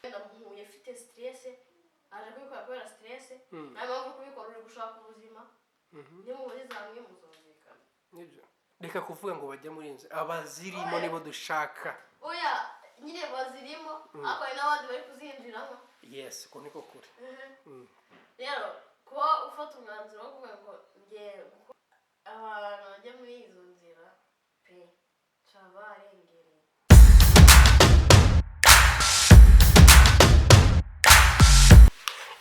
Wenda muhuye ufite stress, aje kubikora kubera stress, nta mpamvu kubikora uri gushaka ubuzima. Nimuhuriza hamwe muzumvikana. Nibyo, reka kuvuga ngo bajye muri inzu, abazirimo nibo dushaka. Oya nyine bazirimo, ariko hari n'abandi bari kuzinjiramo. Yes, uko niko kuri. Rero kuba ufata umwanzuro wo kuvuga ngo ngiye abantu bajya muri izo nzira pe baba barengereye.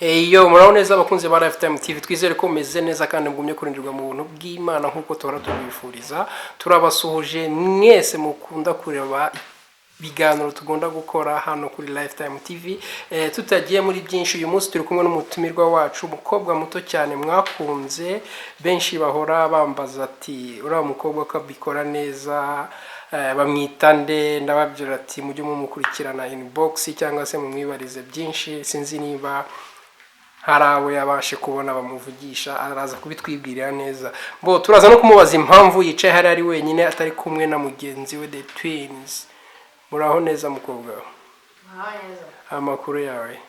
Iyo muraho neza abakunzi ba Lifetime TV, twizere ko mumeze neza kandi mugumye kurindirwa mu buntu bw'Imana nk'uko tuhora tubifuriza. Turabasuhuje mwese mukunda kureba ibiganiro tugomba gukora hano kuri Lifetime TV. Tutagiye muri byinshi, uyu munsi turi kumwe n'umutumirwa wacu, umukobwa muto cyane mwakunze, benshi bahora bambaza ati: "Uriya mukobwa ko abikora neza, bamwita nde?" Ndababwira ati: "Mujye mumukurikirana inbox cyangwa se mumwibarize byinshi." Sinzi niba hari abo yabashe kubona bamuvugisha, araza kubitwibwirira neza. Bo turaza no kumubaza impamvu yicaye hariya ari wenyine, atari kumwe na mugenzi we, the twins. Muraho neza, mukobwa we? Muraho neza. Amakuru yawe?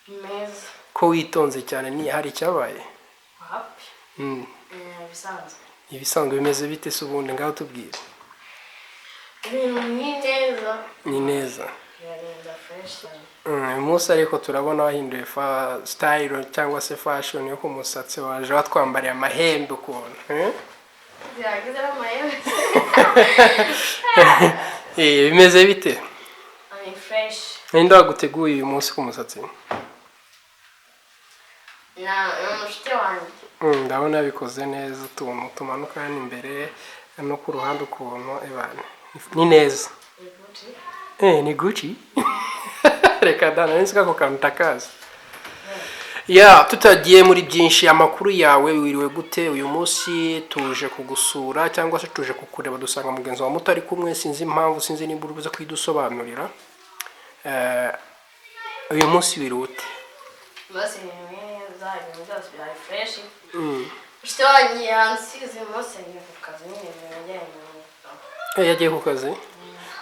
Ni meza. Ko witonze cyane, ni hari icyabaye? Wapi. Ibisanzwe. Ibisanzwe bimeze bite se ubundi? Ngaho tubwire. Ibintu ni neza. Ni neza. Biragenda fresh cyane. Uyu munsi ariko turabona wahinduye fa style cyangwa se fashion yo ku musatsi, waje watwambariye amahembe ukuntu, eh? Zihageze n'amahembe. Bimeze bite? Ni fresh. Ninde waguteguye uyu munsi ku musatsi? Ni umushuti wanjye. Ndabona yabikoze neza, utuntu tumanuka hano imbere no ku ruhande ukuntu ebana ni neza. Ni Gucci. Ni Gucci? Reka da, nari nzi ko ako kantu utakazi. Ya, tutagiye muri byinshi, amakuru yawe? Wiriwe gute? Uyu munsi tuje kugusura cyangwa se tuje kukureba, dusanga mugenzi wawe mutari kumwe. Sinzi impamvu, sinzi niba uri buze kuyidusobanurira. Uyu munsi wiriwe ute? Bose ni neza, ibintu byose byari fresh. Umushuti wanjye yansize uyu munsi, yagiye ku kazi nyine, ibintu bijyanye. Yagiye ku kazi,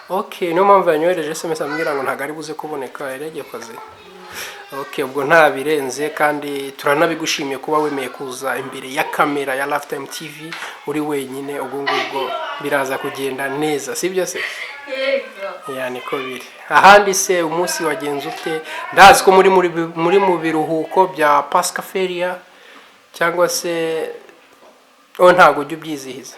okay. Niyo mpamvu yanyohereje SMS ambwira ngo ntabwo ari buze kuboneka, yari yagiye ku kazi. Okay, ubwo nta birenze, kandi turanabigushimiye kuba wemeye kuza imbere ya kamera ya Lifetime TV uri wenyine. Ubwo ngubwo biraza kugenda neza, sibyo se? Yego. Ya, niko biri. Ahandi se umunsi wagenze ute? Ndazi ko muri mu biruhuko bya Pasca Feria, cyangwa se oh, ntabwo ujya ubyizihiza?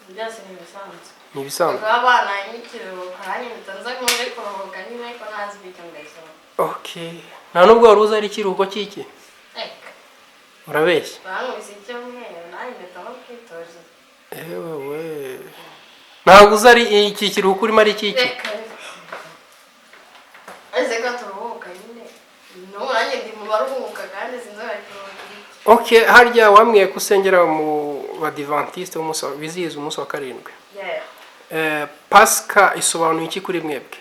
Byose ni ibisanzwe. Ni ibisanzwe. Bakaba banaye n'ikiruhuko, nanjye mpita nza nkoze kuruhuka nyine, ariko ntazi ibyo ndayisoma. Okay, nta nubwo wari uzi ari ikiruhuko cy'iki? Eka. Urabeshya. Bankubise icyumweru, nanjye mpita no kwitoreza. Ewe we, ntabwo uzi ari iki kiruhuko urimo ari iki? Reka, ese ko turuhuka nyine, n'ubu nanjye ndi mu baruhuka kandi sinzi bari kuruhuka iki. Okay, harya wambwiye ko usengera mu badivantiste bizihiza umunsi wa karindwi? Yeah. Pasika isobanuye iki kuri mwebwe?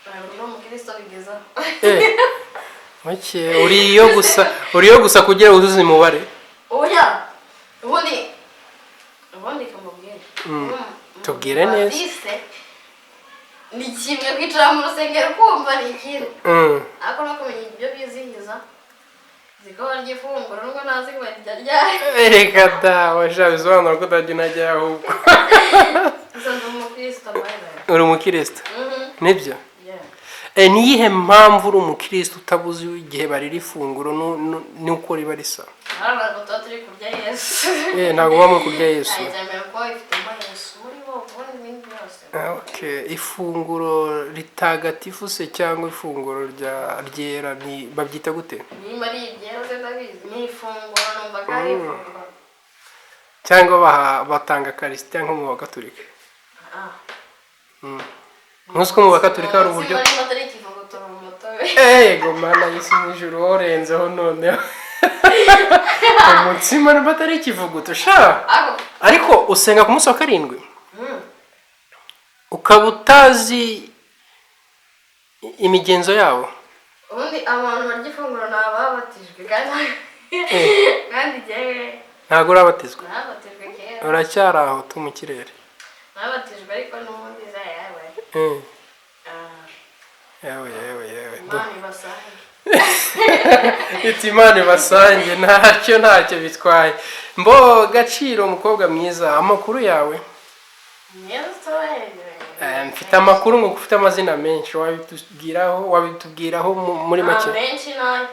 Ntabwo ndi umukristo bigezaho. Okay, uriyo gusa kugira wuzuze umubare? Oya, ubundi kamubwire. Tubwire neza. Batiste ni kimwe, kwicara mu rusengero kumva ni ikindi, ariko no kumenya ibyo bizihiza, nzi ko barya ifunguro nubwo ntazi ko barirya ryari. Reka da, washa bisobanura ko utajya unajyayo ahubwo. Gusa ndi umukristo, by the way. Uri umukristo? Mhm. Nibyo? Yeah. Ni iyihe mpamvu uri umukristo utabuze igihe barira ifunguro n'uko riba risa? Ntabwo tuba turi kurya Yesu. Ntabwo muba muri kurya Yesu. Ntabwo kuba bifitemo Yesu muri bo, ubundi ibindi byose. Ah, okay. Ifunguro ritagatifu se cyangwa ifunguro rya ryera ni babyita gute? Nimba ari iryera se ndabizi, ni ifunguro, numva ko ari ifunguro. Cyangwa batanga karisitiya nko mu Bagatulika? Ah. Ntuzi ko mu Bagatulika hari uburyo Simba niba atari ikivuguto mu mutobe. Ego Mana y'isi n'ijuru, worenzeho noneho umutsima niba atari ikivuguto sha. Ariko Ariko usenga ku munsi wa karindwi, ukaba utazi imigenzo yabo? Ubundi abantu barya ifunguro ni ababatijwe, kandi njyewe Ntabwo urabatizwa? Nabatijwe kera. Uracyari aho tu mu kirere. Nabatijwe, ariko n'ubundi zayawe. Yewe, yewe, yewe! Imana ibasange. Iti Imana ibasange, ntacyo bitwaye. Mbo Gaciro, umukobwa mwiza, amakuru yawe? Mwiza, tubahegeranye. Mfite amakuru ngo ufite amazina menshi, wabitubwiraho muri make? Menshi nayo.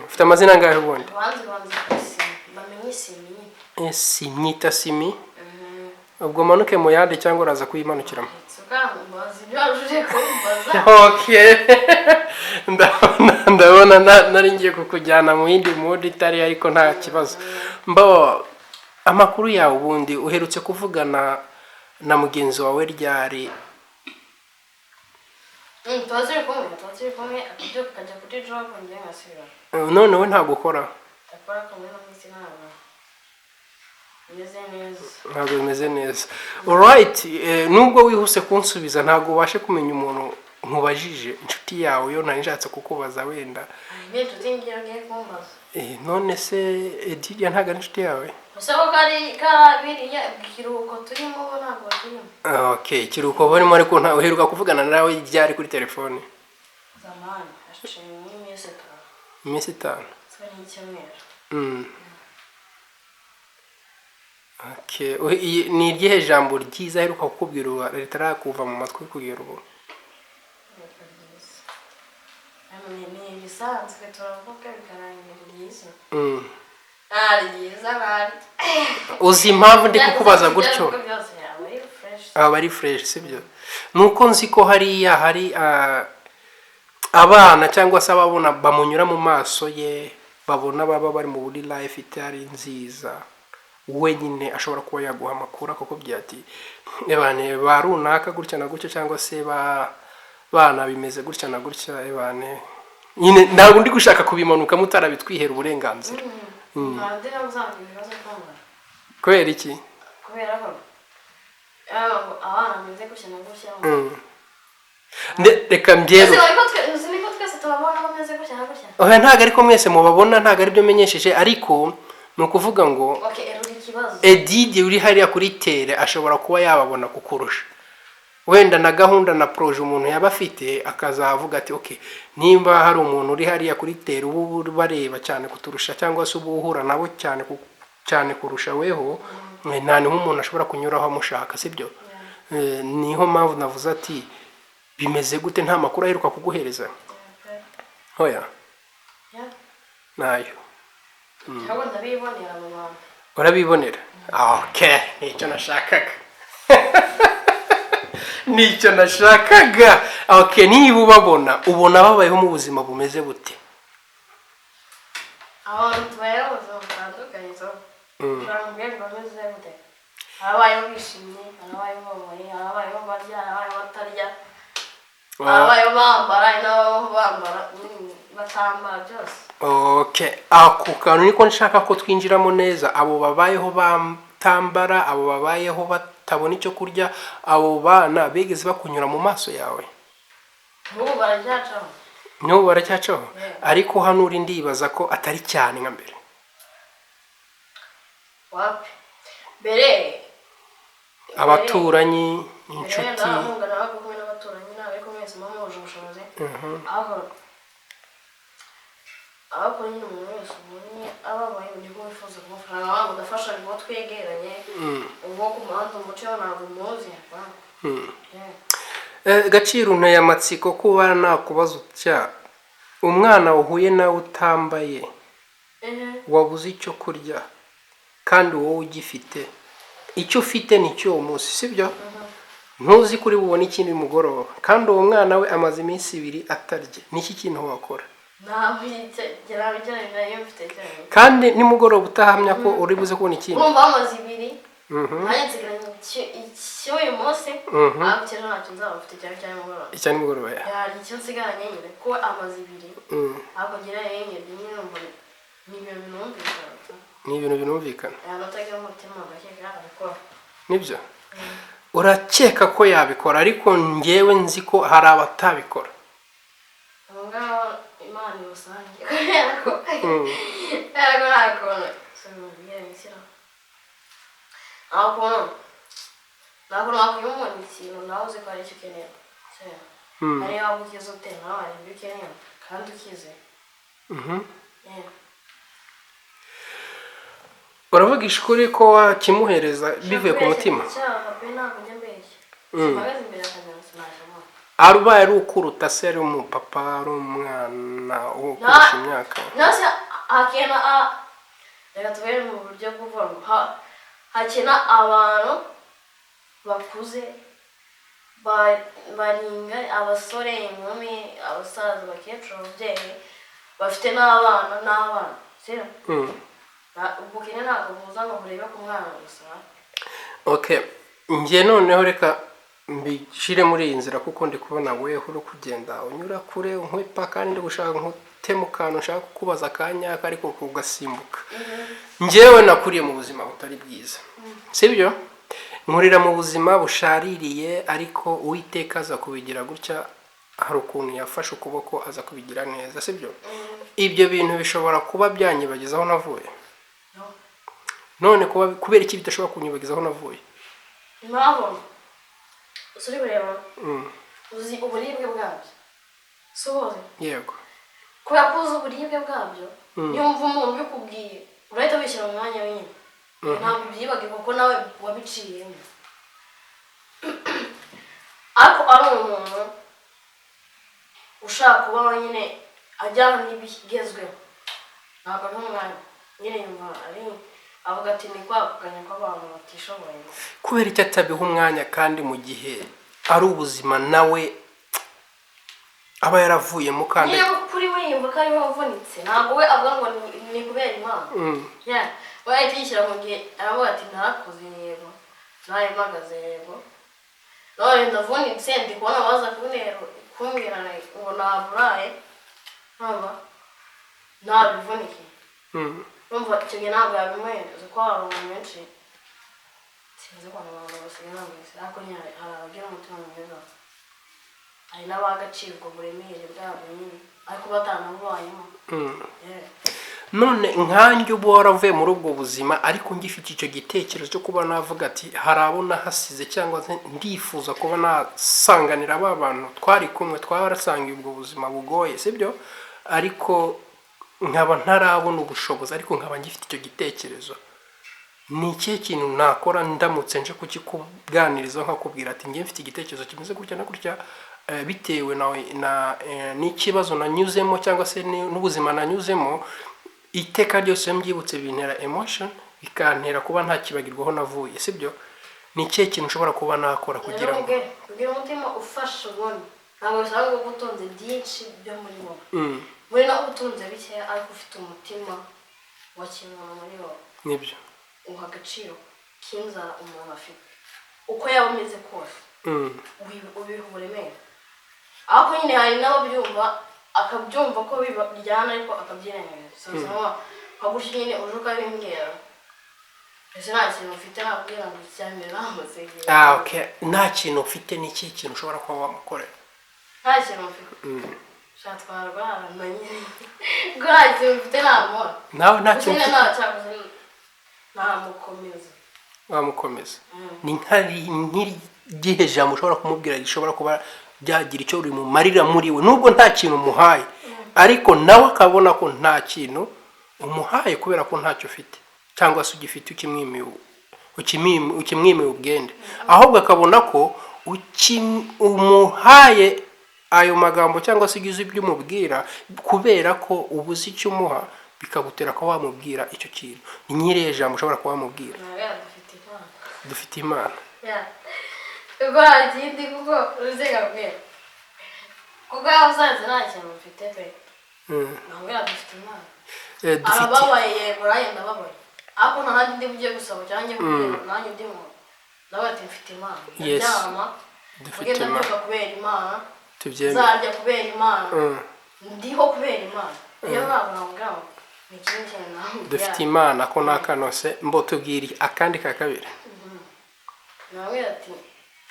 Ufite amazina angahe ubundi? Abanzi banzi Simi, bamenye Simi nyine. Simyita Simi. Ubwo manuke mu yandi cyangwa uraza kuyimanukiramo? Ukambaza ibyo wari kumbaza. Okay, ndabona nari ngiye kukujyana mu yindi mood itari, ariko nta kibazo. Mbo amakuru yawe ubundi, uherutse kuvugana na mugenzi wawe ryari? Tuba turi kumwe, akabyuka akajya kuri job, njye ngasubira. None we ntabwo ukora? Ndakora kumwe no minsi ntabwo bimeze neza. Ntabwo bimeze neza. Alright, nubwo wihuse kunsubiza, ntabwo ubashe kumenya umuntu nkubajije, inshuti yawe yo ntari nshatse kukubaza wenda. Ni inshuti ngiye ugiye kumbaza. None se Edidia ntabwo ari inshuti yawe? Gusa ko kari karabiriya ikiruhuko turimo, bo ntabwo turimo. Okay, ikiruhuko barimo, ariko nta uheruka kuvugana nawe ryari kuri telefone? Zamani, haciye nk'iminsi 5. Iminsi 5? Siba n'icyumweru. Okay. Ni irihe jambo ryiza aheruka kukubwira ubu ritarakuva mu matwi kugera ubu? Reka ryiza. Ni ibisanzwe, turavuga bikarangira ryiza. Nta ryiza ntaryo. Uzi impamvu ndi kukubaza gutyo? Byose yaba ari fresh. Aba ari fresh, sibyo? Nuko nzi ko hariya hari abana cyangwa se ababona bamunyura mu maso ye, babona baba bari mu buri life itari nziza, wenyine ashobora kuba yaguha amakuru akakubwira ati: "Ebane ba runaka gutya na gutya," cyangwa se ba bana bimeze gutya na gutya. Ebane nyine ntabwo ndi gushaka kubimanuka mutarabitwihera uburenganzira. Ntabwo ndi nabusanzwe ibibazo kumva. Kubera iki? Kubera ko abana bameze gutya na gutya. Reka mbyerure. Uzi niko twese tubabona bameze gutya na gutya. Oya, ntabwo ariko mwese mubabona, ntabwo aribyo menyesheje, ariko ni ukuvuga ngo Okay, erura ikibazo. Edide uri hariya kuri terrain ashobora kuba yababona kukurusha, wenda na gahunda na projet umuntu yaba afite, akazavuga ati: "Okay, nimba hari umuntu uri hariya kuri terrain uba bareba cyane kuturusha, cyangwa se uba uhura nabo cyane cyane kurusha weho, nta niho umuntu ashobora kunyuraho amushaka," sibyo? Niho mpamvu navuze ati bimeze gute, nta makuru aheruka kuguhereza? Hoya? Yeah. Nayo. Ahubwo ndabibonera mu bantu. Urabibonera. Okay, nicyo nashakaga, nicyo nashakaga. Okay, niba ubabona, ubona babayeho mu buzima bumeze bute? Abantu tubayeho ubuzima butandukanye, so ushobora kubwira ngo bameze gute? Hari ababayeho bishimye, hari ababayeho babaye, hari ababayeho barya, hari ababayeho batarya, hari ababayeho bambara, hari n'ababayeho bambara batambara byose. Okay, ako kantu niko nshaka ko twinjiramo neza. Abo babayeho batambara, abo babayeho batabona icyo kurya, abo bana bigeze bakunyura mu maso yawe? N'ubu baracyacaho. N'ubu baracyacaho? Yeah. Ariko hano uri ndibaza ko atari cyane nka mbere. Wapi, mbere Abaturanyi, mbere inshuti. Wenda mungana nabaga kumwe n'abaturanyi, ntabwo ariko mwese muba muhuje ubushobozi, aho nyine umuntu wese ubonye ababaye nibwo wifuza kumufasha, ntabwo udafasha ngo twegeranye, ubwo ku muhanda umuceho ntabwo umuzi. Yeah. Gaciro, nteye amatsiko kuba nakubaza utya: umwana uhuye nawe utambaye, wabuze icyo kurya kandi wowe ugifite, icyo ufite ni cy'uwo munsi, sibyo? Ntuzi kuri bubone ikindi mugoroba, kandi uwo mwana we amaze iminsi 2 atarya, niki kintu wakora? Ntabwo nabigerageje iyo mfite cyane. Kandi nimugoroba utahamya ko uri buze kubona ikindi. Urumva bamaze 2, nanjye nsigaranye icy'uyu munsi, ariko cy'ejo ntacyo nzaba mfite, cyane cyane nimugoroba. Icya nimugoroba ya. Hari icyo nsigaranye nyine ko amaze 2, ariko ngira nyine numva ni ibintu binumvikana. Ni ibintu binumvikana. Ahantu umutima ndakeka abikora. Nibyo, urakeka ko yabikora, ariko ngewe nzi ko hari abatabikora. Abo ngabo Imana ibasange, kubera ko nta kuntu nshyiraho, nta kuntu wakwima umuntu ikintu nawe uzi ko hari icyo ukeneye. Ariyo waba ukize ute, nawe hari ibyo ukeneye kandi ukize. Yeah. Uravugisha ukuri ko wakimuhereza bivuye ku mutima? Icyaha pe, ntabwo njya mbeshya. Simpagaze imbere ya kamera sinashobora. Arubaye ari ukuruta se, ari umupapa, ari umwana ukurusha imyaka? Nase hakena a, reka tubere mu buryo bw'uvuga ngo hakena abantu bakuze, baringa abasore, inkumi, abasaza, abakecuru, ababyeyi bafite n'abana n'abana, sibyo? Ubukene ntabwo buza ngo burebe ku mwana gusa. Okay, njye noneho reka mbishyire muri iyi nzira, kuko ndi kubona weho uri kugenda unyura kure unkwepa, kandi ndi gushaka nkutema akantu nshaka kukubaza akanyaka ariko kugasimbuka. Njyewe nakuriye mu buzima butari bwiza, sibyo? Nkurira mu buzima bushaririye, ariko Uwiteka aza kubigira gutya, hari ukuntu yafashe ukuboko aza kubigira neza, sibyo? Ibyo bintu bishobora kuba byanyibagiza aho navuye? No. None kuba kubera iki bidashobora kunyibagiza aho navuye? Impamvu uri kureba, uzi uburibwe bwabyo, si ubuzi? Yego. Kubera ko uzi uburibwe bwabyo, niyo wumva umuntu ubikubwiye urahita wishyira mu mwanya wenyine, ntabwo ubyibagirwa kuko nawe wabiciyemo. Ariko ari umuntu ushaka kubaho nyine ajyana n'ibigezweho, ntabwo ari umwanya nyine, yumva ari avuga ati ni kwakuganya kw'abantu batishoboye. Kubera icyo atabiha umwanya kandi mu gihe ari ubuzima nawe aba yaravuyemo kandi? Niba kuri we yumva ko ariwe wavunitse, ntabwo we avuga ngo ni kubera Imana. Yeah. We ahita yishyira mu gihe, aravuga ati narakoze yego, nawe mpagaze yego, none ndavunitse, ndi kubona baza kuntera kumbwira ngo naburaye nkumva nabivunikiye. Numva icyo gihe ntabwo yabimuhereza, kuko hari abantu benshi, sinzi ukuntu abantu basigaye bameze, ariko nyine hari abagira umutima mwiza, hari n'abagaciro ubwo buremere bwabo nyine ariko batanabubayemo. Yeah. None nkanjye uba waravuye muri ubwo buzima, ariko ngifite icyo gitekerezo cyo kuba navuga ati hari abo nahasize, cyangwa se ndifuza kuba nasanganira ba bantu twari kumwe, twarasangiye ubwo buzima bugoye, sibyo? Ariko nkaba ntarabona ubushobozi, ariko nkaba ngifite icyo gitekerezo, ni ikihe kintu nakora ndamutse nje kukikuganiriza, nkakubwira ati njye mfite igitekerezo kimeze gutya na gutya, bitewe na n'ikibazo nanyuzemo cyangwa se n'ubuzima nanyuzemo, iteka ryose iyo mbyibutse bintera emotion, bikantera kuba ntakibagirwaho navuye, sibyo? Ni ikihe kintu ushobora kuba nakora kugira ngo Rero kugira umutima ufasha, ubundi ntabwo bisaba ngo ube utunze byinshi byo muri wowe. Muri nawe utunze bikeya ariko ufite umutima wa kimuntu muri wowe, Nibyo. uha agaciro k'inzara umuntu afite uko yaba ameze kose, ubiha uburemere. Ariko nyine hari n'ababyumva, akabyumva ko bijyana ariko akabyirengagiza. So nka gutya nyine uje ukabimbwira, ese nta kintu ufite nakubwira ngo icya mbere namusegera? Ah, okay. Nta kintu ufite, ni ikihe kintu ushobora kuba wamukorera? Nta kintu mfite, sha twarwana nyine ko nta kintu mfite namuha. Nawe nta Gusa kintu nyine ufite? Nta cyakoze namukomeza. Wamukomeza. Ni nk'irihe jambo ushobora kumubwira rishobora kuba ryagira icyo rimumarira muri we, nubwo nta kintu umuhaye, ariko nawe akabona ko nta kintu umuhaye kubera ko ntacyo ufite, cyangwa se ugifite ukimwimiye ubwende, ahubwo akabona ko umuhaye ayo magambo, cyangwa se ugize ibyo umubwira kubera ko ubuze icyo umuha, bikagutera kuba wamubwira icyo kintu? Ni nk'irihe jambo ushobora kuba wamubwira? Ntabwo dufite Imana. Dufite Imana. Ya. Kuko nta kindi, kuko uruziga rwe, kuko yaba usanze nta kintu mfite pe, ntabwo dufite Imana. Dufite Arababaye yego, nanjye ndababaye, ariko nta handi ndi bujye gusaba cyangwa njye kubwira nanjye undi muntu. Ndavuga ati mfite Imana. Yes. Ndaryama, Dufite ugenda Imana. mbyuka kubera Imana, Tubyemere. nzarya kubera Imana, ndiho kubera Imana. Rero ntabwo namubwira ngo ni ikindi kintu namubwira. Dufite Imana ko nakanose mbo. Tubwire akandi ka kabiri. Namubwira ati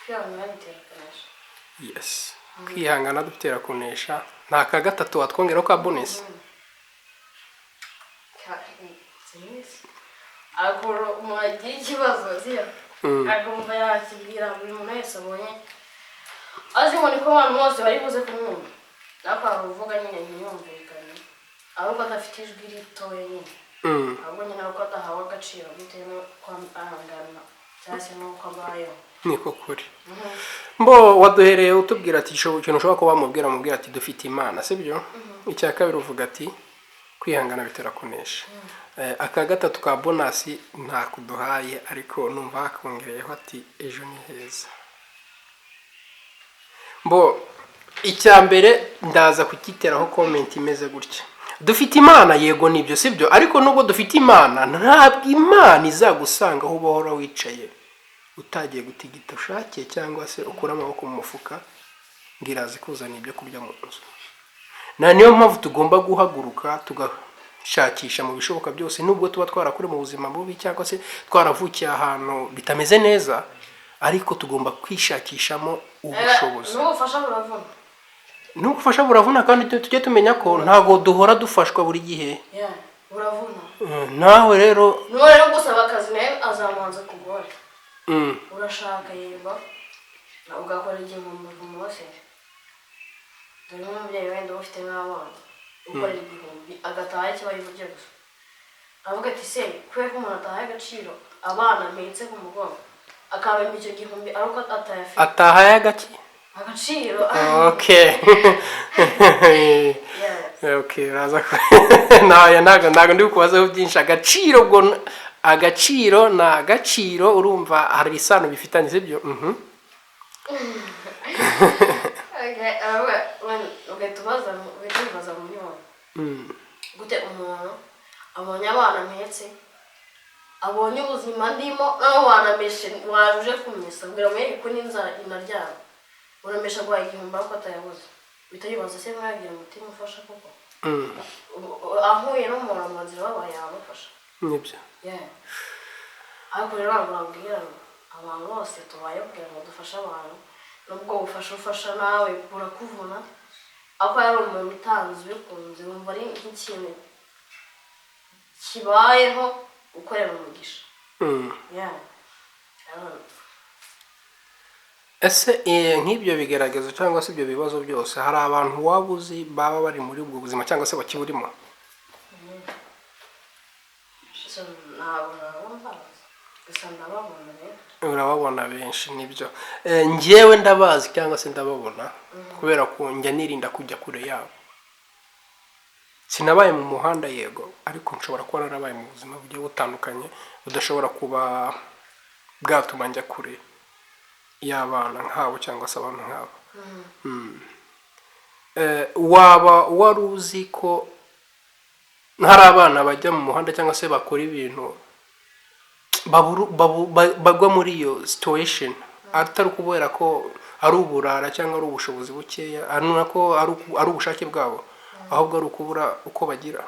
kwihangana bitera kunesha. Yes, kwihangana dutera kunesha. Nta ka gatatu watwongeraho ka bonus? Sinzi, akora umuntu agira ikibazo, sibyo? Akumva yakibwira buri muntu wese abonye. Azi ngo niko abantu bose bari buze kumwumva, ariko hari uvuga nyine ntiyumvikane, ahubwo adafite ijwi ritoya nyine, ahubwo nyine uko adahawe agaciro bitewe n'uko arangana cyangwa se n'uko abayeho. Niko kuri. Mbo waduhereye utubwira ati ikintu ushobora kuba wamubwira, mubwira ati dufite Imana, sibyo? Icya kabiri uvuga ati kwihangana bitera kunesha. Aka gatatu ka bonus ntakuduhaye, ariko numva hakongereyeho ati ejo ni heza. Mbo icya mbere ndaza kukiteraho comment imeze gutya: dufite Imana, yego nibyo, sibyo? Ariko nubwo dufite Imana, ntabwo Imana izagusanga aho uba uhora wicaye utagiye gutigita ushakiye, cyangwa se ukure amaboko mu mufuka ngo iraza ikuzanira ibyo kurya mu nzu. Na niyo mpamvu tugomba guhaguruka tugashakisha mu bishoboka byose, nubwo tuba twarakuriye mu buzima bubi cyangwa se twaravukiye ahantu bitameze neza, ariko tugomba kwishakishamo ubushobozi. N'ubufasha buravuna. N'ubufasha buravuna, kandi tujye tumenya ko ntabwo duhora dufashwa buri gihe. Yeah, buravuna. Nawe rero N'uwo rero gusaba akazi nawe azamanza kugore. Urashaka yego, ugakora 1000 ku munsi. Dore nk'umubyeyi wenda uba ufite nk'abana, ukorera 1000 agataha icyo bari burye gusa, avuga ati se kubera ko umuntu atahaye agaciro abana mpetse ku mugongo, akabemba icyo 1000 ari uko atayafite. Atahaye agaki? Agaciro. Okay. Yeah. Okay, uraza ko ntabwo ndi kubazaho byinshi. Agaciro ubwo agaciro ni agaciro, urumva hari isano bifitanye, sibyo? Mhm. Okay, aravuga ugahita ubaza, ugahita wibaza muri wowe, gute umuntu abonye abana mpetse, abonye ubuzima ndimo, nawe wanameshe, waje uje kumesa kugira ngo ko n'inzara inaryama, uramesha guhaha 1000 ariko atayabuze, uhita wibaza se mwagira umutima ufasha koko? Ahuye n'umuntu mu nzira babaye yamufasha? Nibyo. Yeah. Ariko rero ntabwo nabwira ngo abantu bose tubaye kugira ngo dufashe abantu, nubwo ubufasha ufasha nawe burakuvuna, ariko yari umuntu utanze ubikunze, wumva ari nk'ikintu kibayeho gukorera umugisha. Yeah. Ese nk'ibyo bigaragaza cyangwa se ibyo bibazo byose, hari abantu waba uzi baba bari muri ubwo buzima cyangwa se bakiburimo? So, ntabwo ntabwo mbazi, gusa ndababona rero. Urababona benshi, nibyo. Njyewe ndabazi cyangwa se ndababona kubera ko njya nirinda kujya kure yabo. Sinabaye mu muhanda yego, ariko nshobora kuba narabaye mu buzima bugiye butandukanye budashobora kuba bwatuma njya kure y'abana nk'abo cyangwa se abantu nk'abo. Waba wari uzi ko hari abana bajya mu muhanda cyangwa se bakora ibintu bagwa muri iyo situation atari ukubera ko ari uburara cyangwa ari ubushobozi bukeya, ari nako ari ubushake bwabo, ahubwo ari ukubura uko bagira?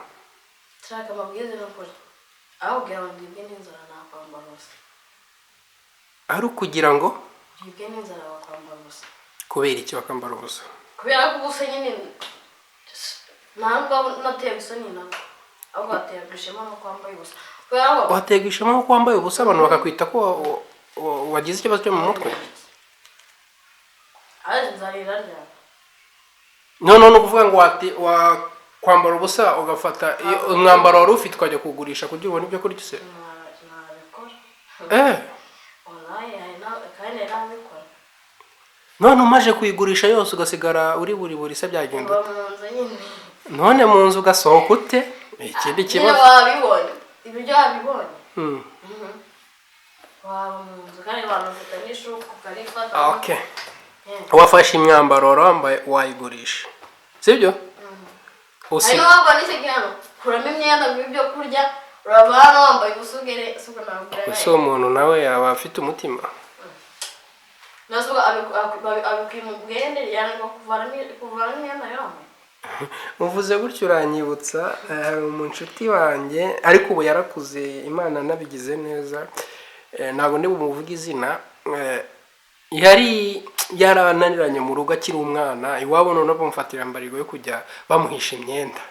Nshaka amabwiriza n'ukuri, aho kugira ngo ndibwe n'inzara nakwambara ubusa. Ari ukugira ngo Ndibwe n'inzara bakwambara ubusa. Kubera iki bakambara ubusa? Kubera ko ubusa nyine ntabwo natewe isoni nabo, ahubwo waterwa ishema nuko wambaye ubusa, kubera ko Waterwa ishema nuko wambaye ubusa, abantu bakakwita ko wagize ikibazo cyo mu mutwe? Ariko inzara iraryana. None ni ukuvuga ngo kwambara ubusa ugafata umwambaro wari ufite ukajya kuwugurisha kugira ubone ibyo kurya se? Nabikora. Eh. Wallahi hari kandi hari n'ababikora. None umaze kuyigurisha yose ugasigara uri buri buri se, byagenda Uba ute? mu nzu nyine. None mu nzu ugasohoka ute? Ikindi Nyine kibazo. Wabibonye, ibiryo wabibonye. Waba mu nzu kandi wanafata n'ishuka ukarifata. Okay. Yeah. Wafashe imyambaro wari wambaye wayigurisha, sibyo? Hari n'uwabona n'icyo gihano, kuramo imyenda ngo ibyo kurya, urava hano wambaye ubusa ugere isuka ntabwo. Ese uwo muntu nawe yaba afite umutima? Nasuka abikuye mu bwende yananirwa kuvanamo imyenda yambaye. Uvuze gutyo uranyibutsa, hari umushuti wanjye, ariko ubu yarakuze, Imana nabigize neza. Ntabwo ndi bumuvuge izina. Yari yarananiranye mu rugo akiri umwana iwabo, noneho bamufatira mbarirwa yo kujya bamuhisha imyenda,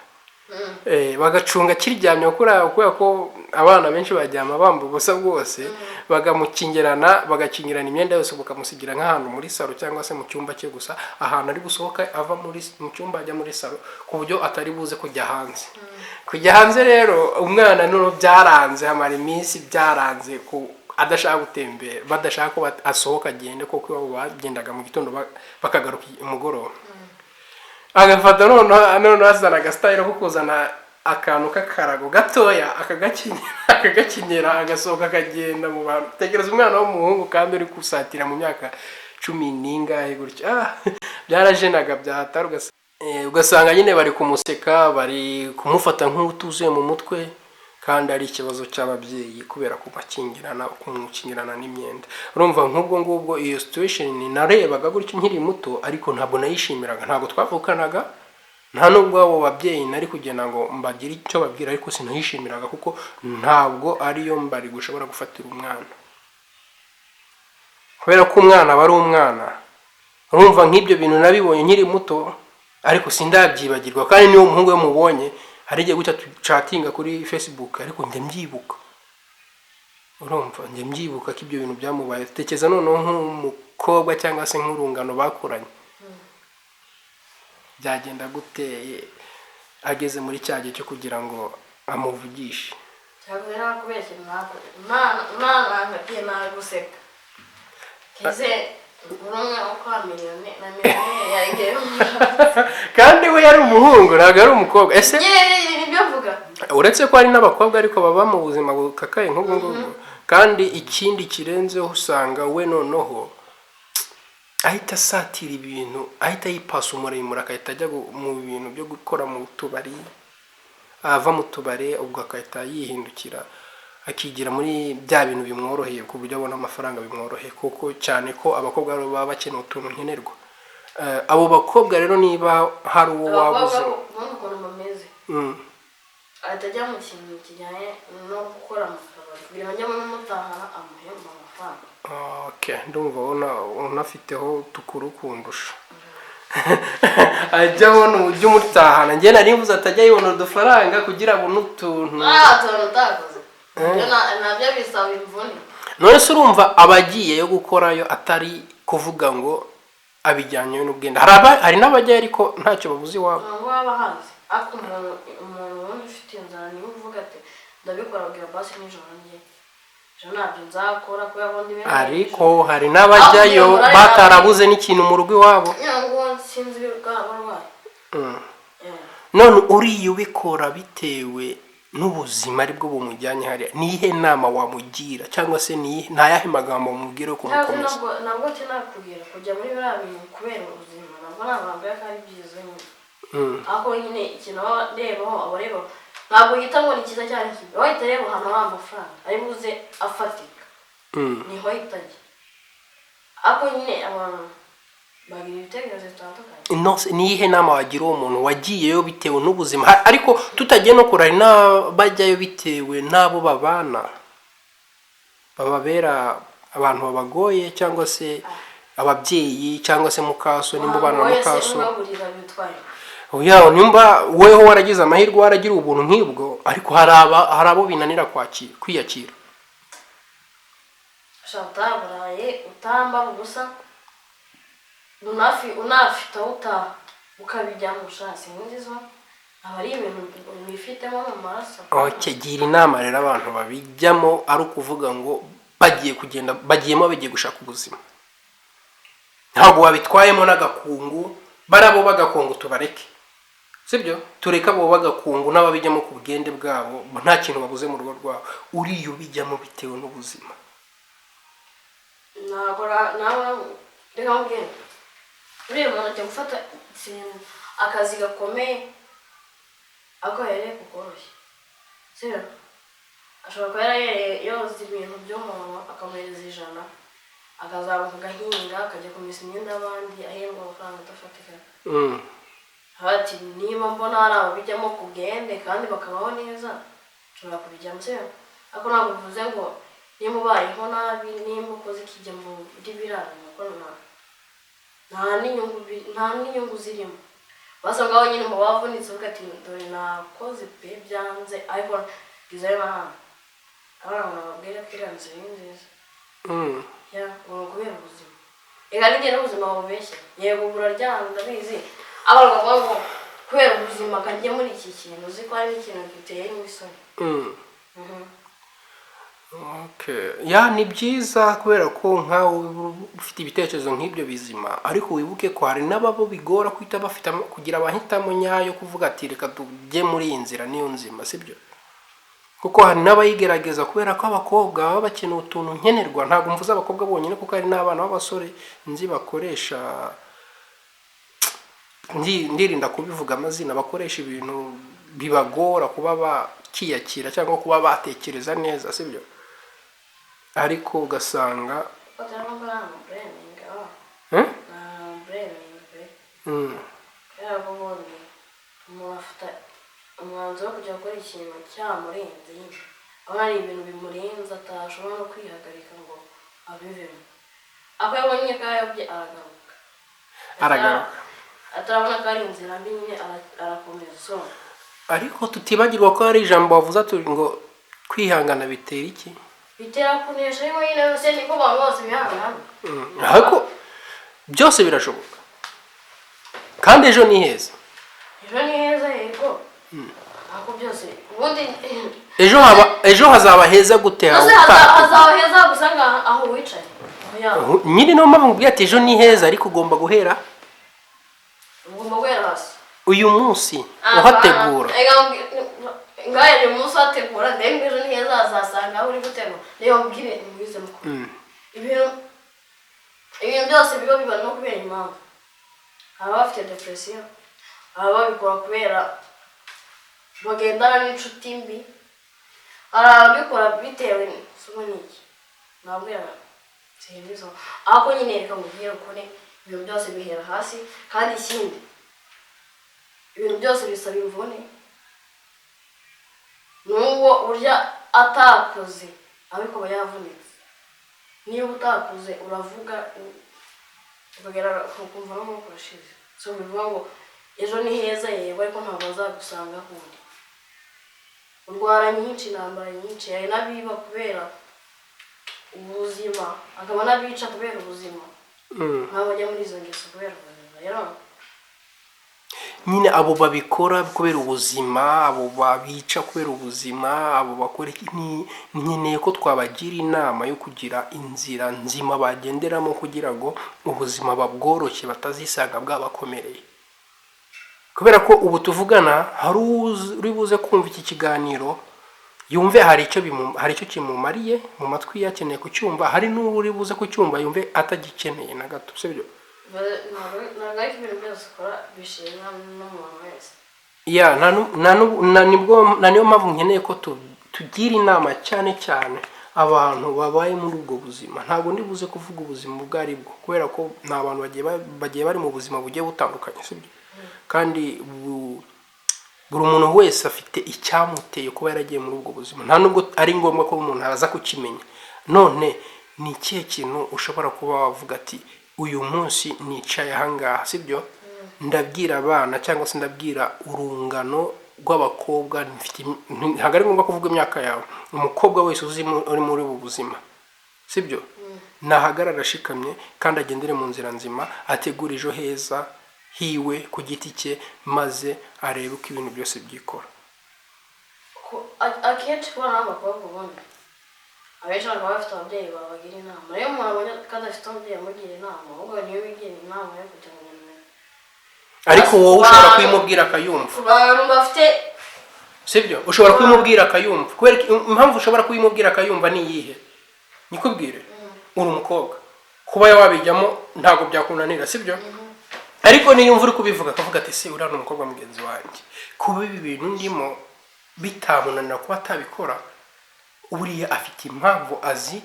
bagacunga akiryamye kubera ko Abana benshi bajyama bamba ubusa bwose, bagamukingirana, bagakingirana imyenda yose, bakamusigira nk'ahantu muri salo cyangwa se mu cyumba cye gusa, ahantu ari busohoka ava muri mu cyumba ajya muri salo, ku buryo atari buze kujya hanze. Kujya hanze rero, umwana noneho byaranze, amara iminsi byaranze ku adashaka gutembera, badashaka ko asohoka agende, kuko iwabo bagendaga mu gitondo bakagaruka umugoroba. Agafata noneho azana agasitayiro ko kuzana akantu k'akarago gatoya, akagakenyera, agasohoka akagenda mu bantu. Tekereza umwana w'umuhungu kandi uri gusatira mu myaka cumi n'ingahe gutya. Byarajenaga byahatari, ugasanga nyine bari kumuseka, bari kumufata nk'utuzuye mu mutwe, kandi ari ikibazo cy'ababyeyi kubera kubakingirana, kumukingirana n'imyenda. Urumva nk'ubwo ngubwo iyo situation narebaga gutyo nkiri muto, ariko ntabwo nayishimiraga. Ntabwo twavukanaga, nta nubwo abo babyeyi nari kugira ngo mbagire icyo babwira, ariko sinayishimiraga kuko ntabwo ariyo mbari gushobora gufatira umwana, kubera ko umwana aba ari umwana. Urumva nk'ibyo bintu nabibonye nkiri muto, ariko sindabyibagirwa. Kandi niyo umuhungu we mubonye, hari igihe gutya tucatinga kuri Facebook, ariko njya mbyibuka. Urumva njya mbyibuka ko ibyo bintu byamubaye. Tekereza noneho nk'umukobwa cyangwa se nk'urungano bakuranye, byagenda gute ageze muri cya gihe cyo kugira ngo amuvugishe? Cyangwa nakubeshye, Imana Imana naguseka kize uri umwe ukora miliyoni na miliyoni yagiye. Kandi we yari umuhungu, ntabwo ari umukobwa. Ese Nyine nibyo mvuga. Uretse ko hari n'abakobwa ariko baba mu buzima bukakaye nk'ubwo ngubwo. Kandi ikindi kirenzeho, usanga we noneho ahita asatira ibintu, ahita yipasa umuremure, agahita ajya mu bintu byo gukora mu tubari, ava mu tubari ubwo agahita yihindukira akigira muri bya bintu bimworoheye, ku buryo abona amafaranga bimworoheye, kuko cyane ko abakobwa baba bakeneye utuntu nkenerwa. Abo bakobwa rero, niba hari uwo waba uzi? Abakobwa ubundi ukuntu bameze, ahita ajya mu kintu kijyanye no gukora amafaranga kugira ngo ajye mutahana amuhemba amafaranga. Okay, ndumva ubona unafiteho tukuru kundusha. Ajya abona uburyo umutahana. Njye nari mvuze atajya yibona udufaranga kugira abone utuntu. Utuntu utakoze. Ibyo nabyo bisaba imvune. None se urumva abagiye yo gukorayo atari kuvuga ngo abijyanye n'ubwenda? Hari n'abajyayo ariko ntacyo babuze iwabo. Ntabwo waba hazi, ariko umuntu wundi ufite inzara niwe uvuga ati ndabikora kugira basi nijoro njye, ejo ntabyo nzakora kubera ko ndi benshi. Ariko hari n'abajyayo batarabuze n'ikintu mu rugo iwabo. Ngo sinzi bwa burwayi. None uriya ubikora bitewe n'ubuzima aribwo bumujyanye hariya, ni iyihe nama wamugira, cyangwa se ni ayahe magambo wamubwira yo Ntabwo kumukomeza? Ntabwo kinakubwira kujya muri biriya bintu kubera ubuzima, ntabwo nabambwira ko ari byiza nyine. Ariko nyine ikintu aba arebaho, aba areba, ntabwo yita ngo ni cyiza cyane kibi, aba ahita areba ahantu hari amafaranga ari buze afatika, niho ahita ajya. Ariko nyine abantu bagira ibitekerezo bitandukanye. No, ni iyihe nama wagira uwo muntu wagiyeyo bitewe n'ubuzima? Ariko tutagiye no kure, hari n'abajyayo bitewe n'abo babana bababera abantu babagoye, cyangwa se ababyeyi, cyangwa se mukaso, nimba ubana na Wowe se mukaso. Ugaburira bitwaye? Oya, nimba weho waragize amahirwe, waragira ubuntu nk'ubwo, ariko hari abo binanira kwakira, kwiyakira. Ushobora utaburaye utambara ubusa, unafite aho utaha ukabijyamo, ushaka sinzi zo aba ari ibintu wifitemo mu maraso. Okay, gira inama rero abantu babijyamo ari ukuvuga ngo bagiye kugenda, bagiyemo bagiye gushaka ubuzima, ntabwo wabitwayemo n'agakungu. Barabo b'agakungu tubareke, sibyo? Tureke abo b'agakungu n'ababijyamo ku bwende bwabo, nta kintu babuze mu rugo rwabo. Uriya ubijyamo bitewe n'ubuzima? Ntabwo nawe reka nkubwire, uriya muntu ajya gufata ikintu, akazi gakomeye, ariko yahereye ku koroshye, sibyo? Ashobora kuba yarahereye yoza ibintu by'umuntu akamuhereza 100, akazamuka agahinga, akajya kumesa imyenda y'abandi ahembwa amafaranga adafatika. Ati niba mbona hari ababijyamo ku bwende kandi bakabaho neza, nshobora kubijyamo, sibyo? Ariko ntabwo bivuze ngo nimba ubayeho nabi, nimba ukoze ikijya muri biriya bintu, ko nta n'inyungu zirimo. Basa ngaho nyine mu bavunitse uvuga ati dore nakoze pe, byanze, ariko ngezeyo n'ahandi. Abana bababwira ko iriya nzira ari nziza. Ya, ngo ni ukubera ubuzima. Reka n'igihe n'ubuzima bubeshya, yego buraryana, ndabizi. Abantu bavuga ngo kubera ubuzima kajya muri iki kintu, uzi ko hari n'ikintu giteye n'isoni. Okay. Ya, ni byiza kubera ko nkawe ufite ibitekerezo nk'ibyo bizima, ariko wibuke ko hari n'ababo bigora guhita bafite kugira amahitamo nyayo, kuvuga ati reka tujye muri iyi nzira niyo nzima, sibyo? Kuko hari n'abayigerageza kubera ko abakobwa baba bakeneye utuntu nkenerwa. Ntabwo mvuze abakobwa bonyine, kuko hari n'abana b'abasore nzi bakoresha, ndirinda kubivuga amazina, bakoresha ibintu bibagora kuba bakiyakira cyangwa kuba batekereza neza, sibyo? Ariko ugasanga Batari ko nta mubureminga. Hmm? Nta mubureminga pe. Kubera ko ubundi umuntu afata umwanzuro wo kujya gukora ikintu cyamurenze nyine, aho hari ibintu bimurenze atashobora no kwihagarika ngo abivemo. Ako yabonye ko ayobye aragaruka. Aragaruka. Atarabona ko ari inzira mbi nyine, arakomeza. So Ariko tutibagirwa ko hari ijambo wavuze ati ngo kwihangana bitera iki? Bitera kunesha. Ariko nyine yose niko abantu bose bihangana. Ariko byose birashoboka, kandi ejo ni heza. Ejo ni heza, yego, ariko byose ubundi Ejo haba, ejo hazaba heza gute? Ese Hawe hazaba heza gusa ngaha aho wicaye? Oya. Nyine niyo mpamvu nkubwiye ati ejo ni heza, ariko ugomba guhera Ugomba guhera hasi. uyu munsi uhategura. Ngahe uyu munsi uhategura, ndembe ejo ni heza hazasanga aho uri gutegura. Niyo mbwire mwize mukuru, ibintu byose biba no kubera impamvu. Hari abafite depression, hari ababikora kubera bagendana n'inshuti mbi, hari ababikora bitewe n'isuku n'iki, nabwira simbizo. Ariko nyine reka mubwire ukuri, ibintu byose bihera hasi. Kandi ikindi, ibintu byose bisaba imvune. N'ubwo urya atakoze ariko aba yavunitse. Niba utakoze uravuga ukagera ukumva n'amaboko urashize. So bivuga ngo ejo ni heza, yego, ariko ntabwo bazagusanga aho uri. Urwara nyinshi, intambara nyinshi. Hari n'abiba kubera ubuzima, akaba n'abica kubera ubuzima, nabo bajya muri izo ngeso kubera ubuzima rero. Nyine abo babikora kubera ubuzima, abo babica kubera ubuzima, abo bakora iki, nkeneye ko twabagira inama yo kugira inzira nzima bagenderamo kugira ngo ubuzima babworoshye, batazisanga bwabakomereye. Kubera ko ubu tuvugana hari uri buze kumva iki kiganiro yumve hari icyo kimumariye mu matwi ye, akeneye kucyumva. Hari n'uri buze kucyumva yumve atagikeneye na gato, sibyo? Ntabwo ariko ibintu byose ukora bishimwa n'umuntu wese. Ya, nta nu- nta nu- nta nibwo nta niyo mpamvu nkeneye ko tugira inama cyane cyane abantu babaye muri ubwo buzima. Ntabwo ndi buze kuvuga ubuzima ubwo ari bwo, kubera ko ni abantu bagiye bari mu buzima bugiye butandukanye, sibyo? Kandi buri muntu wese afite icyamuteye kuba yaragiye muri ubwo buzima. Nta nubwo ari ngombwa ko umuntu aza kukimenya. None ni ikihe kintu ushobora kuba wavuga ati uyu munsi nicaye ahangaha, sibyo, ndabwira abana cyangwa se ndabwira urungano rw'abakobwa, ntabwo ari ngombwa kuvuga imyaka yawe, umukobwa wese uzi uri muri ubu buzima, sibyo, nahagarara ashikamye kandi agendere mu nzira nzima, ategure ejo heza hiwe ku giti cye, maze arebe uko ibintu byose byikora? Akenshi kubana n'abakobwa, ubundi abenshi baba bafite ababyeyi babagira inama. Rero umuntu abonye ko adafite umubyeyi amugira inama, ahubwo niyo wigira inama yo kugira ngo umuntu Ariko wowe ushobora kuyimubwira akayumva. Ku bantu bafite Sibyo? Ushobora kubimubwira akayumva. Kubera impamvu ushobora kubimubwira akayumva ni iyihe? Nikubwire, uri umukobwa, kuba wabijyamo ntabwo byakunanira, sibyo? Ariko niyo uri kubivuga akavuga ati se uriya ni umukobwa mugenzi wanjye, kuba ibi bintu ndimo bitamunanira kuba atabikora, buriya afite impamvu, azi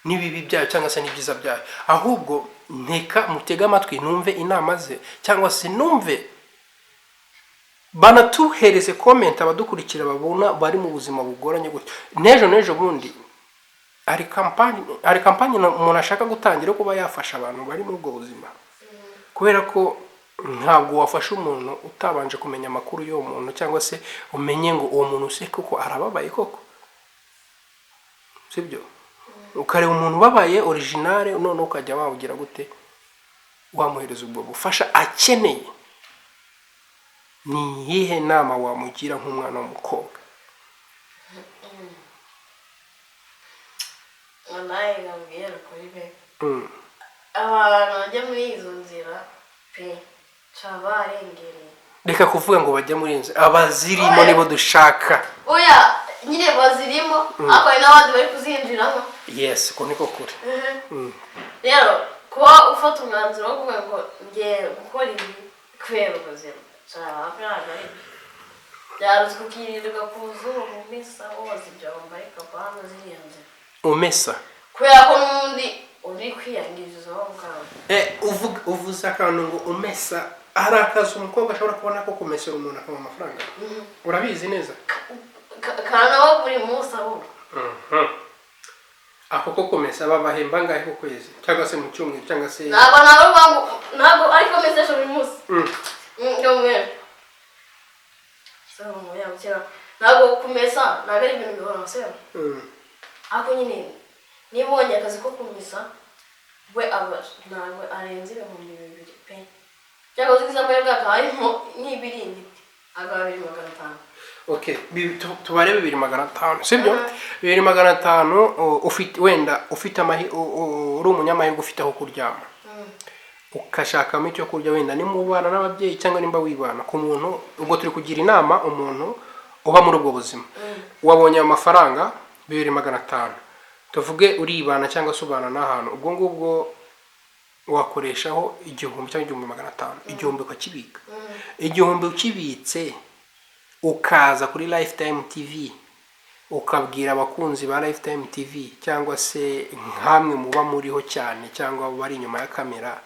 n'ibibi byayo cyangwa se n'ibyiza byayo, ahubwo nteka mutege amatwi numve inama ze, cyangwa se numve banatuhereze comment abadukurikira babona bari mu buzima bugoranye gutyo. N'ejo n'ejo bundi hari kampani umuntu ashaka gutangira yo kuba yafasha abantu bari muri ubwo buzima, kubera ko ntabwo wafasha umuntu utabanje kumenya amakuru y'uwo muntu, cyangwa se umenye ngo uwo muntu se koko arababaye koko. Sibyo? Ukareba umuntu ubabaye original, noneho ukajya wawugira gute, wamuhereza ubwo bufasha akeneye. Ni iyihe nama wamugira nk'umwana w'umukobwa? Ngo nawe ngambwira kuri be, abantu bajya muri izo nzira pe nshya barengereye. Reka kuvuga ngo bajya muri inzu, abazirimo nibo dushaka. Oya nyine bazirimo, ariko hari n'abandi bari kuzinjiramo. Yes, uko niko kuri. Rero kuba ufata umwanzuro wo kuvuga ngo ngiye gukora ibi kubera ubuzima, nshya ntabwo ari byo. Byarutse ukirirwa ku zuba umesa, woza ibyombo, ariko apana ziriya nzira. Umesa. Kubera ko n'ubundi uri kwiyangiriza wowe ubwawe. Uvuze akantu ngo umesa. Hari akazi umukobwa ashobora kubona ko kumesera umuntu akamuha amafaranga, urabizi neza? Kanaba buri munsi ahubwo. Ako ko kumesa babahemba angahe ku kwezi, cyangwa se mu cyumweru, cyangwa se? Ntabwo uvuga ngo ntabwo ariko mesesha buri munsi. N'umweru ntabwo kumesa, ntabwo ari ibintu bihoraho se. Ariko nyine niba ubonye akazi ko kumesa, we aba ntabwo arenze 2000 pe, cyangwa se amahirwe hakaba harimo nk'ibiringiti akaba 2500. Okay, tubare 2500, sibyo? 2500, ufite wenda ufite uri umunyamahirwe ufite aho kuryama, ukashakamo icyo kurya, wenda nimubana n'ababyeyi cyangwa nimba wibana ku muntu. Ubwo turi kugira inama umuntu uba muri ubwo buzima. Wabonye ayo mafaranga 2500, tuvuge uribana cyangwa se ubana n'ahantu, ubwo ngubwo wakoreshaho 1000 cyangwa 1500, 1000 ukakibika. 1000 ukibitse, ukaza kuri Lifetime TV, ukabwira abakunzi ba Lifetime TV cyangwa se nkamwe muba muriho cyane cyangwa bari inyuma ya kamera,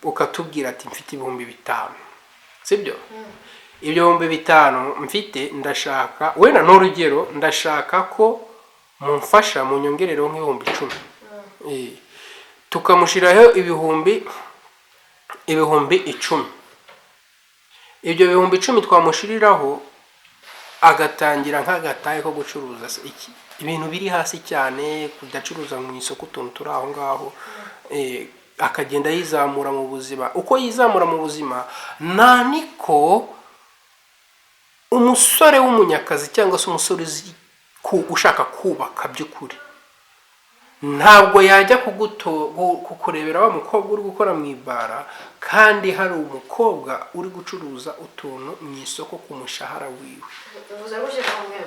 ukatubwira ati mfite 5000, sibyo? Ibyo 5000 mfite, ndashaka wenda n'urugero, ndashaka ko mumfasha munyongerereho nk'ibihumbi 10. Tukamushyiraho 10,000. Ibyo 10,000 twamushiriraho, agatangira nk'agataye ko gucuruza se iki, ibintu biri hasi cyane, kudacuruza mu isoko utuntu turi aho ngaho, akagenda yizamura mu buzima. Uko yizamura mu buzima, nta niko umusore w'umunyakazi cyangwa se umusore uzi ushaka kubaka by'ukuri ntabwo yajya kukurebera wa mukobwa uri gukora mu ibara kandi hari umukobwa uri gucuruza utuntu mu isoko ku mushahara wiwe. Bivuze gutya kumwe,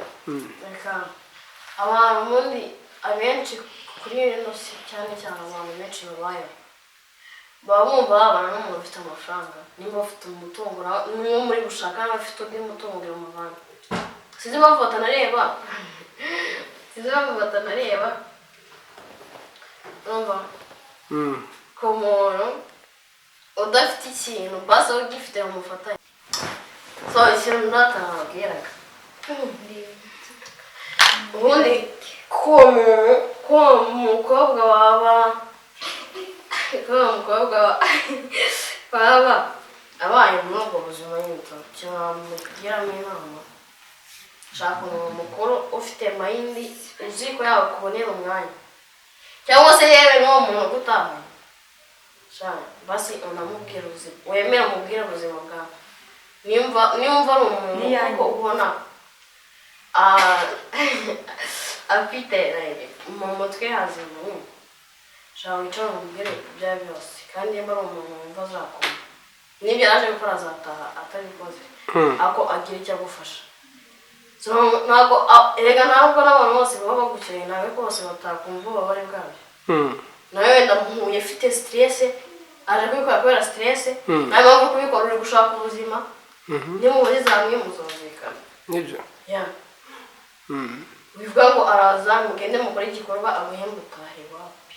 reka abantu ubundi abenshi kuri ino si, cyane cyane abantu benshi babayeho, baba bumva babana n'umuntu ufite amafaranga, nimba bafite umutungo n'uwo muri gushaka nawe afite undi mutungo biramuvana. Sinzi impamvu batanareba, sinzi impamvu batanareba, urumva, ku muntu udafite ikintu, basi ugifite bamufatanye. So ikintu nababwiraga ubundi, ko muntu, ko mukobwa waba, ko mukobwa waba abaye muri ubwo buzima nyine, cyamugiramo inama, shaka umuntu mukuru ufite mind, uzi ko yakubonera umwanya, cyangwa se yewe n'uwo muntu ugutahanye. Sha, basi unamubwira ubuzima, wemere umubwire ubuzima bwawe. Nimba ari umuntu N'iyanjye. kuko ubona afite like, mu mutwe hazima nyine, shaka wicare umubwire ibyo ari byo byose. Kandi nimba ari umuntu wumva azakunda, n'ibyo yaje gukora azataha atabikoze, ariko agira icyo agufasha. So, ntabwo erega ntabwo n'abantu bose baba bagukeneye, ntabwo ariko bose batakumva ububabare bwabyo. Nawe wenda muhuye ufite stress, aje kubikora kubera stress, nawe mpamvu kubikora uri gushaka ubuzima. Nimuhuriza hamwe muzumvikana. Nibyo. Ya, bivuga ngo araza mugende mukore igikorwa, aguhembe utahe, wapi.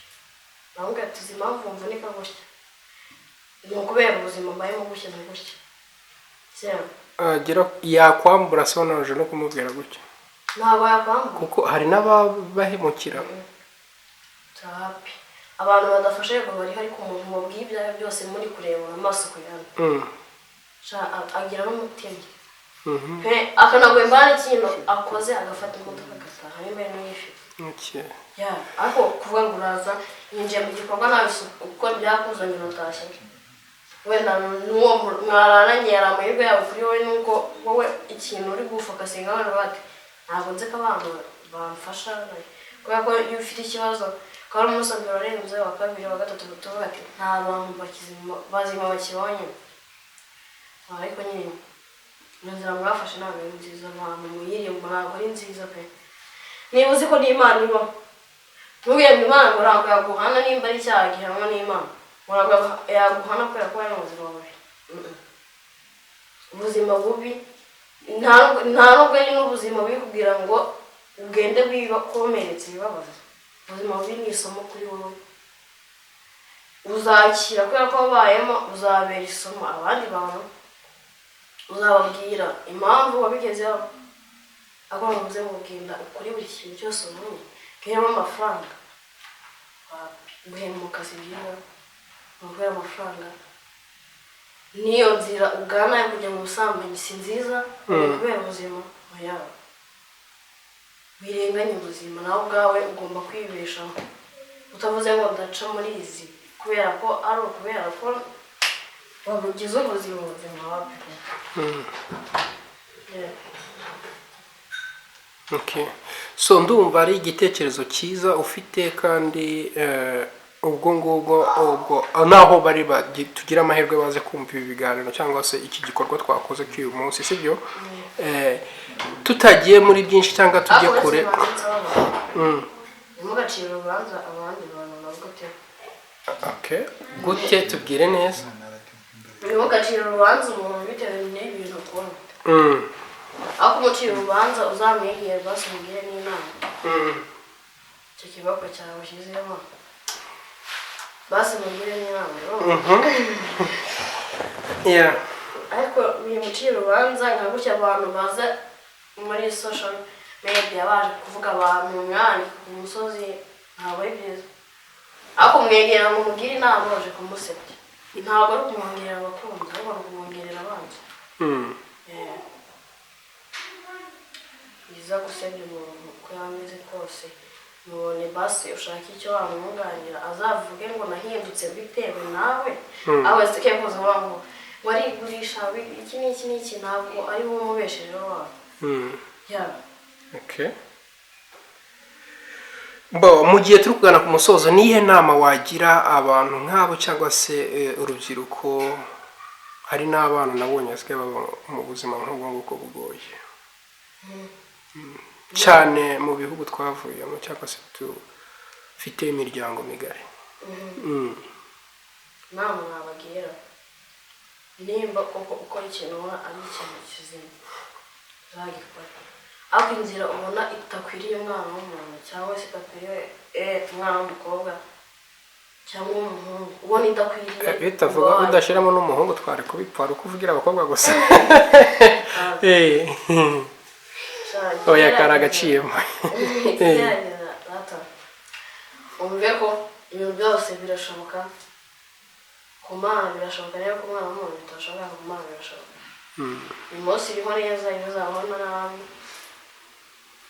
Nawe ati uzi impamvu mvunika gutya, ni ukubera ubuzima mbayemo gutya na gutya. Sera. Agera yakwambura se wanaje no kumubwira gutya? Ntabwo yakwambura. Kuko hari n'ababahemukira. Wapi, abantu badafasha yego bariho, ariko umuntu mubwiye ibyawe byose muri kurebana amaso ku yandi, sha, agira n'umutima pe, akanaguhemba n'ikintu akoze, agafata imodoka agataha nimba ari n'uyifite. Okay. Ya, ariko kuvuga ngo uraza yinjiye mu gikorwa nawe uko byakuzanye uratashye, wenda n'uwo mwararanye yari amahirwe yawe kuri wowe, nuko wowe ikintu uri gufocusinga abantu bati ntabwo nzi ko abantu bamfasha, kubera ko iyo ufite ikibazo ukaba ari umunsi wa mbere warenze, wa kabiri, wa gatatu, tuvuga ati nta bantu bazima bakibonye. Ariko nyine iyo nzira mwafashe ntabwo ari nziza, abantu muyirimo ntabwo ari nziza pe. Niba uzi ko n'Imana ibaho, ntubwire ngo Imana ngo ntabwo yaguhana, nimba ari icyaha gihanwa n'Imana, ngo ntabwo yaguhana kubera ko bari mu buzima bubi. Ubuzima bubi nta nubwo ari n'ubuzima bubi kugira ngo ugende wikomeretse ibibabaza. Ubuzima bubi ni isomo kuri wowe uzakira, kubera ko wabayemo uzabera isomo abandi bantu, uzababwira impamvu wabigezeho. Ariko bavuze ngo genda ukore buri kintu cyose ubonye kirimo amafaranga, guhemuka si byiza, ni ukubera amafaranga. N'iyo nzira ugana yo kujya mu busambanyi si nziza, ni kubera ubuzima. Oya, wirenganye ubuzima, nawe ubwawe ugomba kwibeshaho utavuze ngo ndaca muri izi kubera ko ari ukubera ko wabugize ubuzima buzima wapi. Yeah. Okay. So ndumva ari igitekerezo cyiza ufite, kandi ubwo ngubwo ubwo naho bari tugira amahirwe baze kumva ibi biganiro cyangwa se iki gikorwa twakoze cy'uyu munsi, sibyo? Tutagiye muri byinshi cyangwa tujye Ariko kure. uretse banza abantu, ntimugacire urubanza abandi bantu nabwo te. Okay. Gute? Tubwire neza. Ntimugacire urubanza umuntu bitewe n'ibintu ukora. Aho kumucira urubanza, uzamwegere basi umugire n'inama. Icyo kiboko cyawe ushyizemo, basi mugire n'inama, urumva? Yeah. Ariko bimucira urubanza nka gutya, abantu baza muri social media baje kuvuga abantu mwandika ku musozi, ntabwo ari byiza. Ariko kumwegera ngo umugire inama waje kumusebya, ntabwo ari ukumwongerera abakunzi, ahubwo ni ukumwongerera abanzi. Yeah. Byiza gusebya umuntu uko yaba ameze kose, mubone basi ushake icyo wamwunganira, azavuge ngo nahindutse bitewe nawe. Aho wese kuza uvuga ngo warigurisha iki n'iki n'iki, ntabwo ari wowe umubeshejeho wawe. Yeah. Okay. Bo, mu gihe turi kugana ku musozo, niyihe nama wagira abantu nk'abo cyangwa se urubyiruko? Hari n'abana nabonye basigaye baba mu buzima nk'ubwo ngubwo bugoye cyane mu bihugu twavuyemo cyangwa se dufite imiryango migari. Inama nabagira, nimba koko ukora ikintu ubona ari ikintu kizima, uzagikora. Ariko inzira ubona itakwiriye umwana w'umuntu cyangwa se idakwiriye umwana w'umukobwa cyangwa w'umuhungu, ubona idakwiriye, Bitavuga uba udashyiramo n'umuhungu twari kubipfa, ari uko uvugira abakobwa gusa. Oya, kari agaciyemo. Gerageza rata wumve ko ibintu byose birashoboka ku Mana, birashoboka. Niba ku mwana w'umuntu bitashoboka, ku Mana birashoboka. Uyu munsi uriho neza, ejo uzabaho nabi,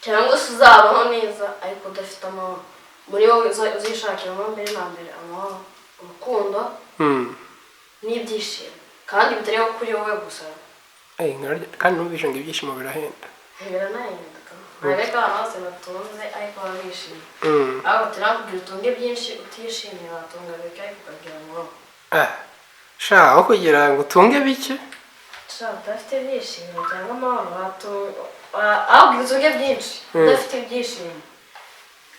cyangwa se uzabaho neza ariko udafite amahoro muri wowe. Uzishakiramo mbere na mbere amahoro, urukundo n'ibyishimo, kandi bitari kuri wowe gusa. Kandi numvise ngo ibyishimo birahenda. Biranahinduka, ntabwo ariko abantu bose batunze ariko baba bishimye. Ahubwo turakubwira utunge byinshi utishimye, watunga bike ariko ukagira amahoro. Ah, sha, aho kugira ngo utunge bike. Sha, udafite ibyishimo cyangwa amahoro watunga, ahubwo utunge byinshi udafite ibyishimo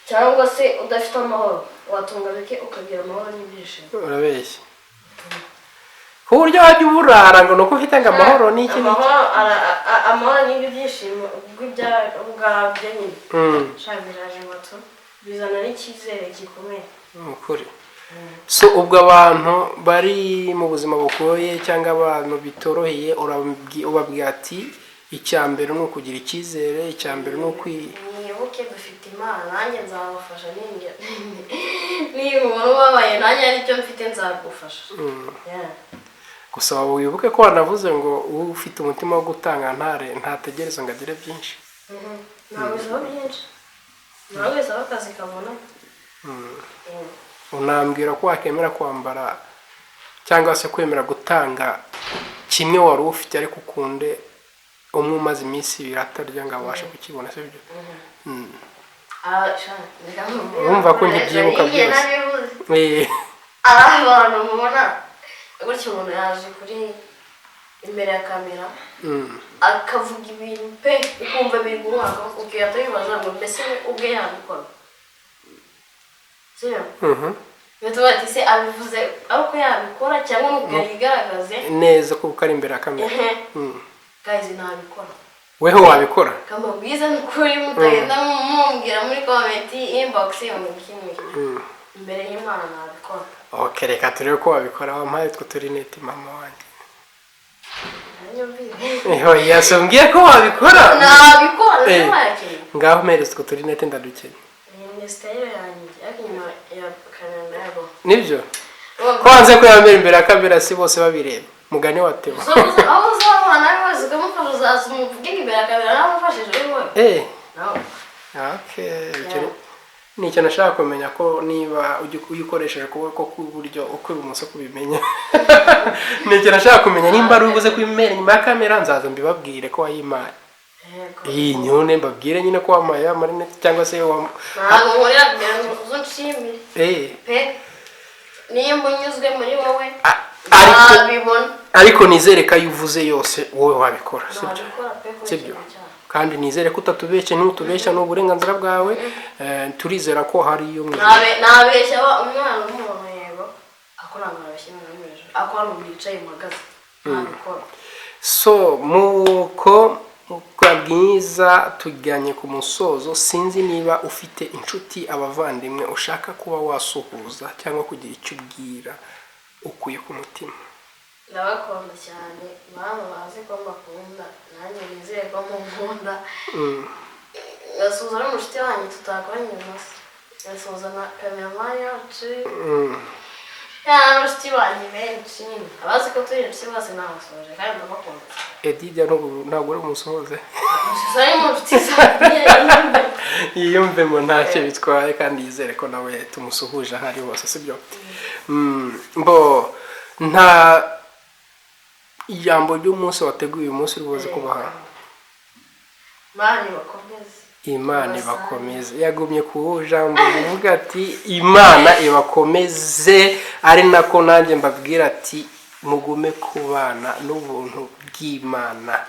cyangwa se udafite amahoro, watunga bike ukagira amahoro n'ibyishimo. Urabeshya, ku buryo wajya uburara ngo ni uko ufite ngo amahoro n'iki n'iki. Amahoro amahoro n'ibyo byishimo ubwabyo nyine. Sha, biraje moto bizana n'icyizere gikomeye. Ni ukuri. So ubwo abantu bari mu buzima bugoye cyangwa abantu bitoroheye, ubabwira ati icya mbere ni ukugira icyizere, icya mbere ni ukwi Mwibuke dufite Imana, nanjye nzabafasha. Ninjye niba umuntu ubabaye, nanjye hari icyo mfite nzagufasha. Yeah. Gusa wibuke ko wanavuze ngo ufite umutima wo gutanga ntare ntategereza ngo agire byinshi. Ntabwo bisaba byinshi. Nawe wese aba akazi kabona. Unambwira ko wakemera kwambara cyangwa se kwemera gutanga kimwe wari ufite, ariko ukunde umwe umaze iminsi 2 atarya ngo abashe kukibona, sibyo? Ah, sha, reka nkubwire. Urumva ko nkibyibuka Ngiye byose. nabivuze. Ari abantu mubona gutya, umuntu yaje kuri imbere ya kamera, akavuga ibintu pe, ukumva biri guhanga, ukihita wibaza ngo mbese we ubwe yabikora, sibyo? Mhm. Bituba ati se abivuze ari uko yabikora cyangwa ni ubwo yigaragaze Neza kuko ari imbere ya kamera. Ehe. Guys, ntabikora. Weho wabikora? Kamabwiza ni ukuri, mutagenda mumbwira muri comment, inbox, ngo kimwe, imbere y'Imana ntabikora. Ok, reka turebe ko wabikora. Wampaye utwo turineti, mama wanjye. Nanyumvire. Oya, so mbwiye ko wabikora. Nabikora. Eh. Ntiwakeneye. Ngaho mpereza utwo turineti, ndadukenye. Ni style yanjye, ariko inyuma ya kamera yabo. Nibyo ko wanze ko yambera imbere ya kamera, si bose babireba, mugani wa Theo. Aho uzabona nawe wese ukamufasha, uzaza umuvuge imbere ya kamera namufashije uri wowe. Nawe. Okay, icyo ni ikintu nashaka kumenya, ko niba uyikoresheje ukuboko kw'iburyo ukw'ibumoso kubimenya. Ni ikintu nashaka kumenya, nimba ari ubuze kubimera inyuma ya kamera, nzaza mbibabwire ko wayimpaye. Yego. Iyi nyune mbabwire nyine ko wampaye amarinete cyangwa se wa Ntabwo nkorera kugira ngo uzunshimire pe. Nimba unyuzwe muri wowe, Ariko nabibona. Ariko nizere ko ayo uvuze yose wowe wabikora, sibyo? Nabikora pe, kuri Sibyo? ikintu cyawe. Kandi nizere ko utatubeshye. Ntutubeshya, ni uburenganzira bwawe. Turizera ko hari iyo mu ijuru. Nabeshya umwana w'umuntu, yego, ako ntabwo nabeshya Imana yo mu ijuru, ako hano mwicaye muhagaze ntabikora. So muko kwa bwiza tujyanye ku musozo. Sinzi niba ufite inshuti, abavandimwe ushaka kuba wasuhuza cyangwa kugira icyo ubwira ukuye ku mutima. Ndabakunda cyane, mama, bazi ko mbakunda, nanjye nizeye ko mukunda. Ngasuhuza n'umushuti wanjye tutakoranye umunsi, ngasuhuza na cameraman yacu, n'abashuti banjye benshi nyine, abazi ko turi inshuti bose nabasuhuje kandi ndabakunda. Edidia ntabwo uri umusohoze. Gusa ari mu nshuti zanjye. Yiyumvemo, ntacyo bitwaye, kandi yizere ko nawe tumusuhuje aho ari hose, sibyo? Mbo nta ijambo ry'umunsi wateguye uyu munsi uri buze kubaha? Imana ibakomeze. Imana ibakomeze. Yagumye ku jambo rivuga ati "Imana ibakomeze", ari nako nanjye mbabwira ati mugume kubana n'ubuntu bw'Imana.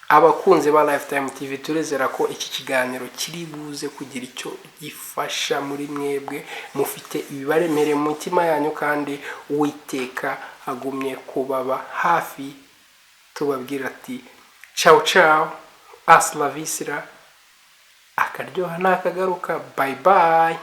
Abakunzi ba Lifetime TV, turezera ko iki kiganiro kiri buze kugira icyo gifasha muri mwebwe mufite ibibaremereye mu mitima yanyu, kandi Uwiteka agumye kubaba hafi. Tubabwira ati ciao ciao, hasta la vista, akaryoha nakagaruka, bye bye.